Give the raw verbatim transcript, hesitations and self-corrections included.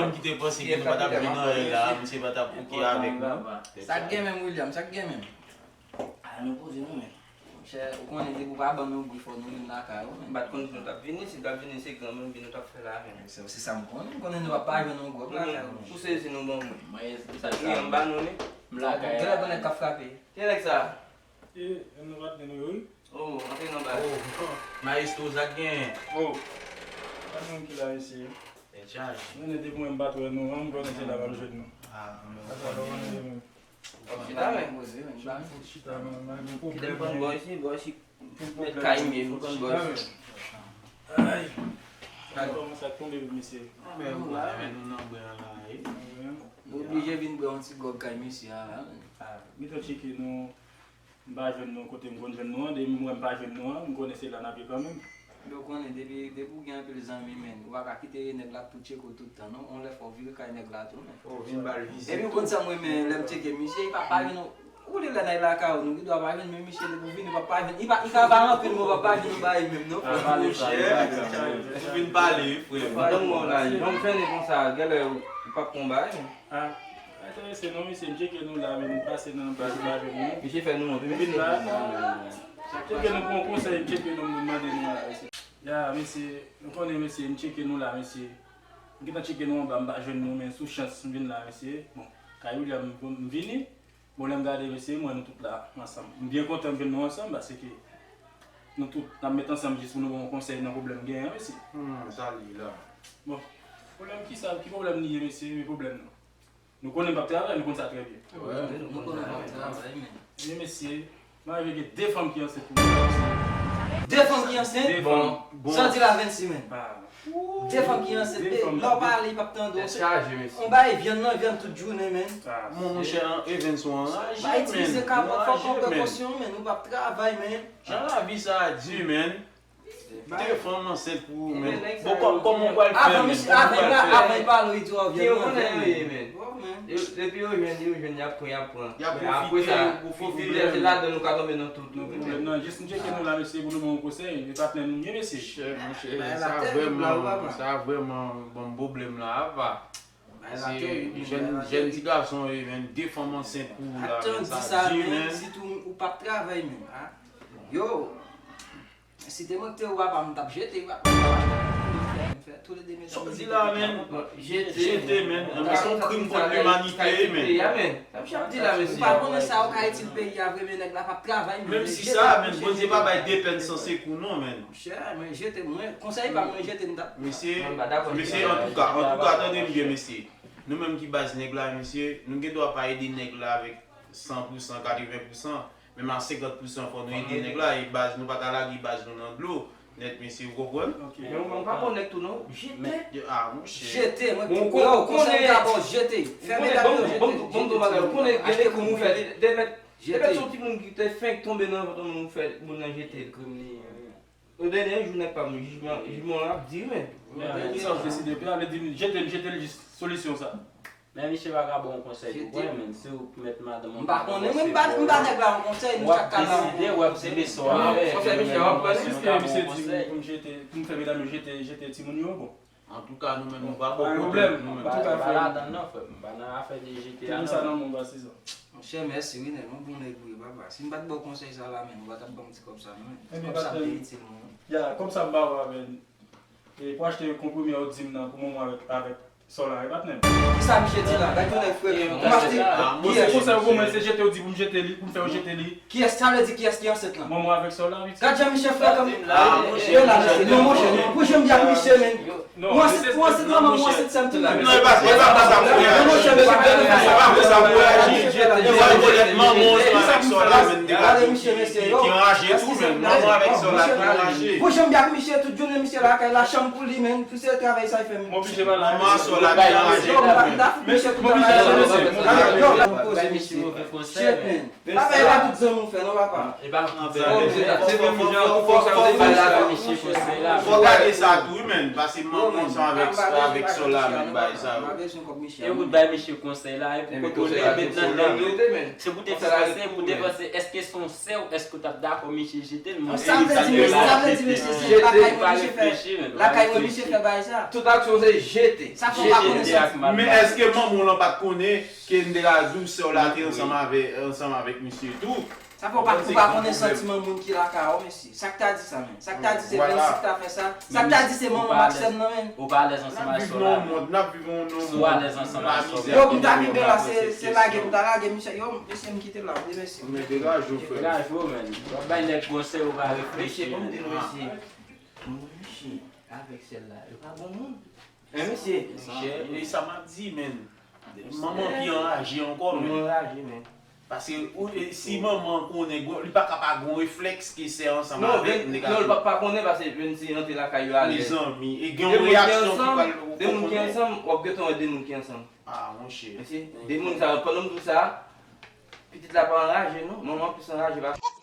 menm ki te panse ke nou pa t ap jwenn anyen la, misye pa t ap oke avèk nou. Sa k gen menm, William? Sa k gen menm? A, nou poze nou menm. Monchè, ou konnen depi w pa ban nou gou, fò nou vin lakay ou menm. M pa t konn si nou t ap vini, si nou t ap vini, se granmoun ki nou t ap fè la menm. Se, se sa m konnen, m konnen nou p ap pa jwenn yon gòb lakay ou menm. Pouse si nou bon moun. Mwen, sa. Wi, m ba nou li. M lakay la. Genlè gon nèg k ap frape. Ki nèg sa? E, nou pa t gen nou yo, wi. Oh, antre nan baz. Oh, Maestro, sa k genyen? Oh, pa gen moun ki la, mesye. Tèt chaje. Mwen, depi mwen m pa t wè nou, an, m konnen se la m ap jwenn nou. Ah, men ou konnen. Chita, men. Chita, men, men, gen pwoblèm, men. Bò isi, bò isi. Mèt kay mye, nou konn bò isi. Ay. Kòman sa tonbe, mesye? Men ou konnen, men nou nan bwè an la, wi. Nou oblije vin bwè yon ti gòg kay mesye a la, men. Ah, gentan tcheke nou. M pa jwenn nou kote m konn jwenn nou an, depi m wè m pa jwenn nou an, m konnen se la n ap ye kanmenm. Men ou konnen, depi, depi w gen anpil zanmi, men, ou pa ka kite nèg la ap tou tcheke w tout tan, non. On lè fò w vire kay nèg la tou, men. Fò w vin ba l vizit tou. Epi ou konn sa m renmen, lè m tcheke misye, li pa, pa jwenn ou. Ou li lè n al lakay ou, nou gendwa pa jwenn, men misye depi w vini, w p ap pa jwenn. Li pa, li ka ba anpil, men w p ap pa jwenn ou ba li menm, non. Ou vin pale, wi, frè m. Ban m mò la, jan m fè ni konsa, genlè ou p ap konn bagay, men. Ah, enterese non, mesye, m tcheke nou la, men m pase nan baz la, men nou. Misye fè nou wont, wi, mesye. Vin la. Tcheke nou pou yon konsèy, m tcheke nou, m mande nou la, mesye. Ya, mesye, nou konnen, mesye, m tcheke nou la, mesye. M gentan tcheke nou anba, m pa jwenn nou, men sou chans, m vin la, mesye. Bon, kay William, m vini. Bon, lè m gade, mesye, m wè nou tout la, ansanm. M byen kontan m jwenn nou ansanm, paske nou tout, n ap met ansanm jis pou nou ba yon konsèy nan pwoblèm genyen an, mesye. Hmm, sa l ye la. Bon, pwoblèm kisa, ki pwoblèm li ye, mesye, ki pwoblèm nan? Nou konnen m p ap travay, nou konn sa trè byen. Wi, nou konnen w p ap travay, men. Men mesye, m arive gen de fanm ki ansent pou mwen. De fanm ki ansent? De fanm. Bon. Sa di la venn semèn. Ah. De fanm ki ansent, de fanm, lè w pale, li p ap tande w. Tèt chaje, mesye. On bay vyann nan, vyann tout jounen, men. Ah. Mon, monchè, Evens, ou anraje, men. Bay itilize kapòt, fò w pran prekosyon, men, ou p ap travay, men. Jan lavi sa a di, men. De fanm ansent pou ou, men. Bon, kò-, kòman w pral fè, men? Kòman w pral fè? Avan, avan, avan, avan, li pale, li di w vyann nan, vyann nan. Yo konnen yo ye, men. Bon, men. Yo, depi yo jwenn, yo jwenn, y ap pran, y ap pran. Y ap pwofite, yo pwofite, se ladan nou ka tonbe nan tout, nan pwoblèm nan. Jis m tcheke nou la, mesye, pou nou ban yon konsèy. E patnè nou ye, mesye. Chè, monchè, sa vrèman, sa vrèman ban m pwoblèm la, apa. Se jèn, jèn ti gason, e, men, de fanm ansent pou ou la, men, sa di, men. Sitou ou p ap travay, men, a. Yo. Si te mwen ki te ou papa m, m t ap jete, papa m. M fè toulede medam. Sa w di la, men? Jete. Jete, men. Nan men se yon krim kont limanite, men. Sa misye ap di la, men. Ou pa konnen sa yo ka itil peyi a vre, men nèg la p ap travay, men. Menm si sa, men, Bondye pa bay de pèn san sekou, non, men. Monchè, mwen jete, mwen, konsèy pa mwen jete, m t ap. Mesye, mesye, antouka, antouka, tande m byen, mesye. Nou menm ki baz nèg la, mesye, nou gen dwa pa ede nèg la avèk san pou san, katreven pou san. Menm a senkant pou san fò nou ede nèg la, e baz nou pa ka lage baz nou nan dlo nèt, mesye, ou konprann? Ok. Men ou pa bon nèt tou non, jete. Ah, monchè. Jete, mwen, yo, konsèy m ka ba w, jete. Fèmen dam yo, jete. Bon, bon, bon, bagay, ou konnen gen de kou nou fè, de mèt, de mèt se yon timoun ki te fenk tonbe nan vant yon moun, ou fè moun nan jete l. Yo dènye jou nèg pa m, jijman, jijman ap di, men. Men, men, sa w deside, pi ale di m, jete l, jete l, jis solisyon sa. Men misye pa ka ba w konsèy tou, men, si w mèt madanm w, m pa konnen, mwen, m ba, m ba nèg la yon konsèy, nou chak ka ba yon konsèy. W ap deside, w ap di leson a fè, w ap ba w konsèy. Piske misye di m pou m jete, pou m fè medam yo jete, jete timoun yo, bon. Antouka, nou menm, nou pa bò kote, nou menm. M pa, m pa ladan l non, frè m. M pa nan afè de jete a non. Monchè, mèsi wi, nèg, yon bon nèg ou ye, papa. Si m pa t ba w konsèy sa la, men, ou pa t ap ban m ti kòb sa non, men. Ti kòb sa te itil mwen. Ya, kòb sa m ba w a, men. E pou achte konprime ou di m nan pou manman avèk, avèk Sè w la, e patnè m. Kisa misye di la? Gade yon nèg frè. Mwen se konsèy ou ban mwen, se jete w di pou m jete li, pou m fè yo jete li. Kiyès, sa vle di kiyès ki ansent lan? Manman avèk sè w la, pitit. Gad jan misye frèt an. Ah, monchè, non, monchè, non. Pou jan m di ak misye, men. Ou ansent, ou ansent manman, ou ansent sè m tou, men. Non, e pa, e pa konsa pou reyaji. E pa konsa pou reyaji. E pa rekonèt manman w ansanm avèk sè w la, men, ki anraje tou, men. Manman avèk sè w la ki anraje. Pou jan m di ak misye, tout jounen misye lakay la, chanm pou li, men. Tout se travay sa l fè, men. M oblije pale ak misye. Manman sè w la ki anraje tou, men. Misye tout travay sa. Yo, yo, poze misye. Shit, man. Papa, e pa tout zanmi w fè, non, papa. E pa tout zanmi. Se menm jan pou fòk sa w te bay la, misye konsèy la. Fò gade sa tou, wi, men. Pase manman ansanm avèk, avèk sè w la, men, bay sa yo. E ou bay misye konsèy la, e pou kote w rete, men. Se pou te panse, pou te panse, èske se yon sè w, èske w t ap dakò misye jete l? Sa vle di, sa vle di, mesye, se lakay mwen misye fè, lakay mwen misye fè bagay sa. Tout aksyon se jete. Sa fè w pa konnen sa. Men èske manman w lan pa t konnen ke m te ka di w sè w la te ansanm avè, ansanm avèk misye tou? Sa fè w pa, ou pa konnen santiman moun ki lakay ou, mesye. Sa k ta di sa, men? Sa k ta di se Bensik ta fè sa? Sa k ta di se manman m ak sè m nan, men? Ou pa alèz ansanm ak sè w la, men. N ap viv nan yon mond, n ap viv nan yon mond. Si w alèz ansanm ak sè w la, yo, m ta kenbe la, se, se lage m ta lage misye. Yo, mesye, m kite la, m demèsi. Men degaje w, frè. Degaje w, men. W ap bay nèg konsèy, ou pa reflechi, men. Mesye, ban m di nou, mesye. Moun misye avèk sè l la, yo pa bon moun. Men mesye. Monchè, e sa m ap di, men. Manman ki anraje ankò, men. Manman anraje, men. Paske ou, e, si manman konnen, li pa ka pa gon reflèks ke sè ansanm avèk nèg la. Non, li pa, pa konnen paske menm si antre lakay yo alèz. Mezanmi, e gen yon reyaksyon ki pral. De moun ki ansanm, w ap gentan wè de moun ki ansanm. Ah, monchè. Mesye, de moun sa yo, pandan m di w sa, pitit la pa anraje, non. Manman plis anraje paske